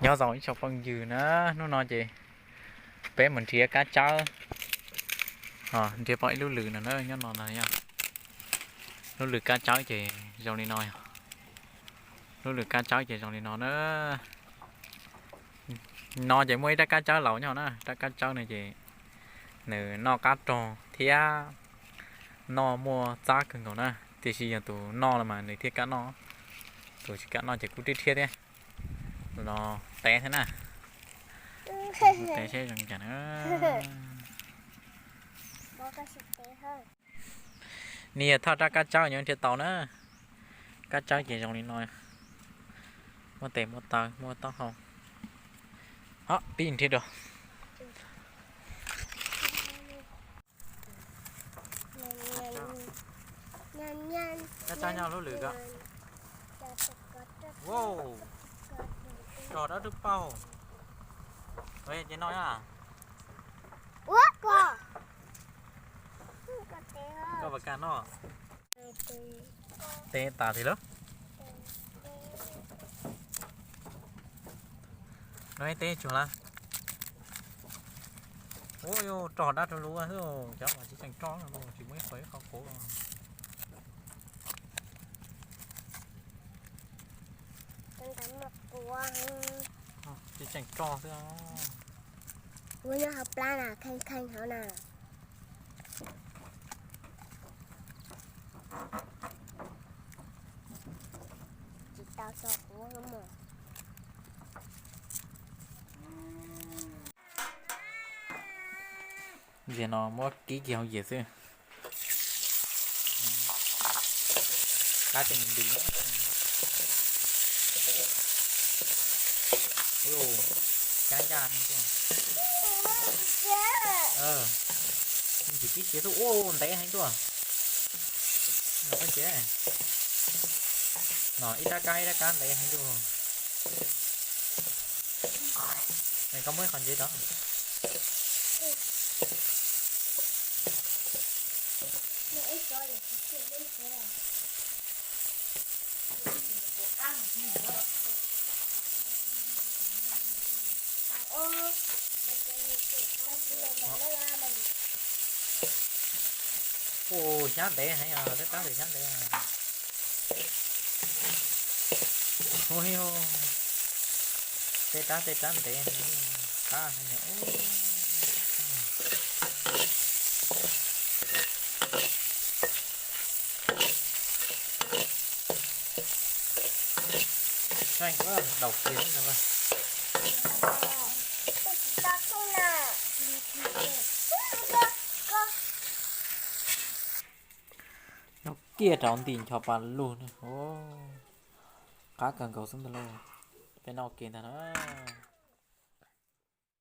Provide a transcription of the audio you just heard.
Nyob zoo ib tsoom phooj ywg na, hnub no ces peb mus nrhiav kab tsawb, nrhiav pom ib lub lws no na, nyob no no yog lub lws kab tsawb ces zoo li no yog, lub lws kab tsawb ces zoo li no na. No ces muaj ib rab kab tsawb laus nyob na, rab kab tsawb no ces nws noj qab rog thiab noj muaj txab kawg nkaus na, tiam sis yog tus noj los mas nws thiaj kam noj, tus tsis kam noj ces kuj rhiab rhiab thiab. Los tev thiab na, tev seb zoo cas na. Nws yog thawj rab kab tsawb nyob nrhiav tau na, kab tsawb ces zoo li no, muaj tes muaj taw muaj taub hau. Ho pib nrhiav dua. Kab tsawb nyob lub lws ko. Wow, rog dawb dub paug. Ces no na. Koj puas kam noj? Teb tas tiag lauj. No teb tsuag lawm. Ua rog dab rau lub xwb, cov mas tsis tseem roj, tsis muaj ib qho ib qho quav. Tsis tseem roj xwb. Ua nyob hauv plab na, kheej kheej hauv na. Tsis tau tso quav mus. Ntxiag no muab kib kiag hauv yias xwb. Qab tseem ntis. Cab ncaj heev tuaj. Ntsis pib siav tuaj, ua ntev heev tuaj. No koj ntsia, no ib rab kab ib rab kab ntev heev tuaj. Koj muab ib qho ntsev rau. Ua xyab ntev heev os, tej rab ntawd xyab ntev. Hu hi hu, tej rab tej rab ntev heev, qab heev. Daus kiag xwb. Nyob kiag rau ntim ncho pa lug na. Qab kawg nkaus xwb ntag lauj. Peb noj ua ke ntag na.